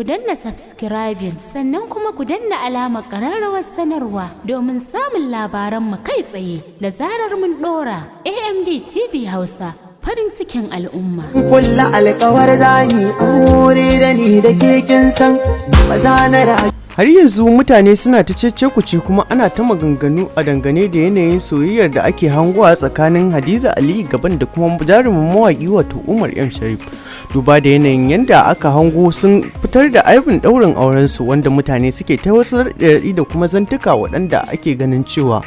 Ku danna subscribing sannan kuma ku danna alamar ƙararrawar sanarwa domin samun labaranmu kai tsaye. Da zarar mun ɗora, AMD TV Hausa, farin cikin al'umma. Kulla alkawar zami aure da ni da ke, kin san ba za na rayu. Har yanzu mutane suna ta cece-kuce kuma ana ta maganganu a dangane da yanayin soyayyar da ake hangowa tsakanin Hadiza Aliyu Gaban da kuma jarumin mawaƙi, wato Umar M Sharif, duba da yanayin yadda aka hango sun fitar da aibin ɗaurin aurensu, wanda mutane suke ta wasu raɗe da kuma zantuka waɗanda ake ganin cewa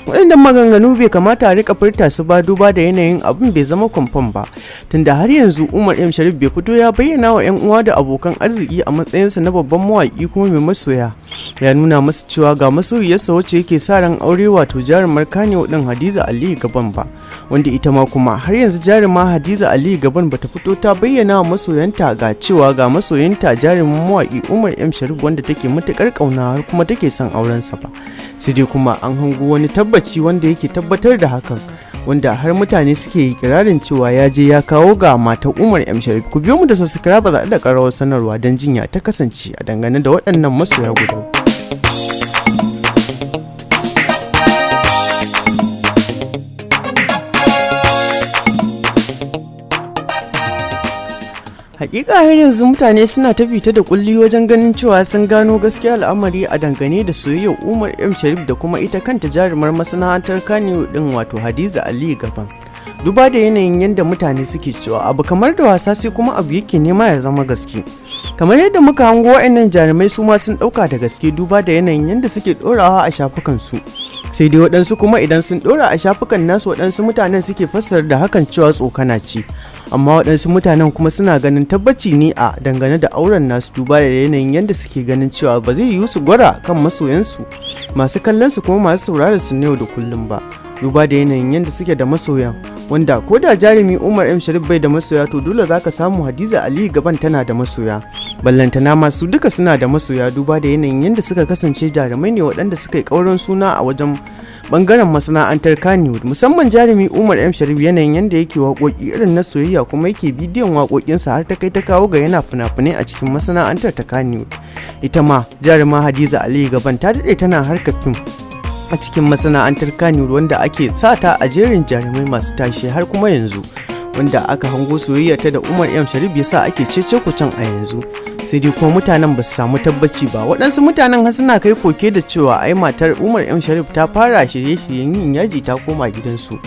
waɗannan maganganu bai kamata a rika furta su ba, duba da yanayin abin bai zama confirm ba, tunda har yanzu Umar M Sharif bai fito ya bayyana wa 'yan uwa da abokan arziki a matsayinsa na babban mawaƙi kuma mai masoya, ya nuna masu cewa ga masoyiyarsa wacce yake sa ran aure, wato jarumar Kannywood din Hadiza Aliyu Gaban ba, wanda ita ma kuma har yanzu jaruma Hadiza Aliyu Gaban bata fito ta bayyana wa masoyanta ga cewa ga masoyinta jarumin mawaƙi Umar M Sharif wanda take matukar kauna har kuma take son aurensa ba. Sai dai kuma an hango wani tabbaci wanda yake tabbatar da hakan, wanda har mutane suke kirarin cewa ya je ya kawo ga matar Umar M Sharif. Ku biyo mu da subscribe da ƙararrawar sanarwa don jinya ta kasance a dangane da waɗannan masoya guda. Hakika har yanzu mutane suna ta fita da kulli wajen ganin cewa sun gano gaskiya al'amari a dangane da soyayyar Umar M Sharif da kuma ita kanta jarumar masana'antar Kannywood din, wato Hadiza Ali Gaban. Duba da yanayin yadda mutane suke cewa abu kamar da wasa, sai kuma abu yake nema ya zama gaske. Kamar yadda muka hango, wa'annan jarumai su ma sun dauka da gaske, duba da yanayin yadda suke dorawa a shafukan su. Sai dai waɗansu kuma idan sun dora a shafukan nasu, waɗansu mutanen suke fassara da hakan cewa tsokana ce, amma waɗansu mutanen kuma suna ganin tabbaci ne a dangane da auren nasu, duba da yanayin yadda suke ganin cewa ba zai yiwu su gwara kan masoyansu masu kallon su kuma masu sauraron su na yau da kullum ba, duba da yanayin yadda suke da masoyan, wanda ko da jarumi Umar M Sharif bai da masoya, to dole zaka samu Hadiza Aliyu Gaban tana da masoya, ballantana masu duka suna da masoya, duba da yanayin yadda suka kasance jarumai ne waɗanda suka yi ƙaurin suna a wajen bangaren masana'antar Kannywood, musamman jarumi Umar M Sharif, yanayin yadda yake waƙoƙi irin na soyayya kuma yake bidiyon waƙoƙinsa, har ta kai ta kawo ga yana fina-finai a cikin masana'antar ta Kannywood. Ita ma jaruma Hadiza Aliyu Gaban ta daɗe tana harkar fim a cikin masana'antar Kannywood, wanda ake sa ta a jerin jarumai masu tashe har kuma yanzu, wanda aka hango soyayya ta da Umar M Sharif ya sa ake cece kucen a yanzu. Sai dai kuma mutanen ba su samu tabbaci ba. Waɗansu mutanen har suna kai koke da cewa ai matar Umar M Sharif ta fara shirye-shiryen yin yaji, ta koma gidansu,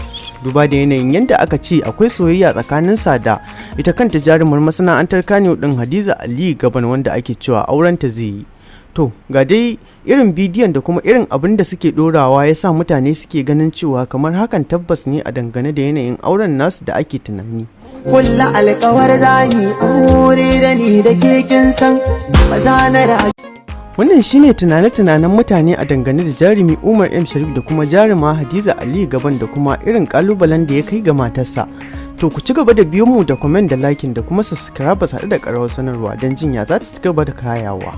duba da yanayin yadda aka ce akwai soyayya tsakaninsa da ita kanta jarumar masana'antar Kannywood din Hadiza Aliyu Gaban, wanda ake cewa aurenta zai yi. To, ga dai irin bidiyon da kuma irin abin da suke dorawa ya sa mutane suke ganin cewa kamar hakan tabbas ne a dangane da yanayin auren nasu da ake tunani. Kulla alkawar zami aure da ni da ke, kin san ba za na rayu. Wannan shine tunane-tunanen mutane a dangane da jarumi Umar M Sharif da kuma jaruma Hadiza Aliyu Gaban da kuma irin kalubalen da ya kai ga matarsa. To, ku ci gaba da biyo mu da comment da liking da kuma subscribe haɗu da ƙararrawar sanarwa don jin ya za ta ci gaba da kayawa.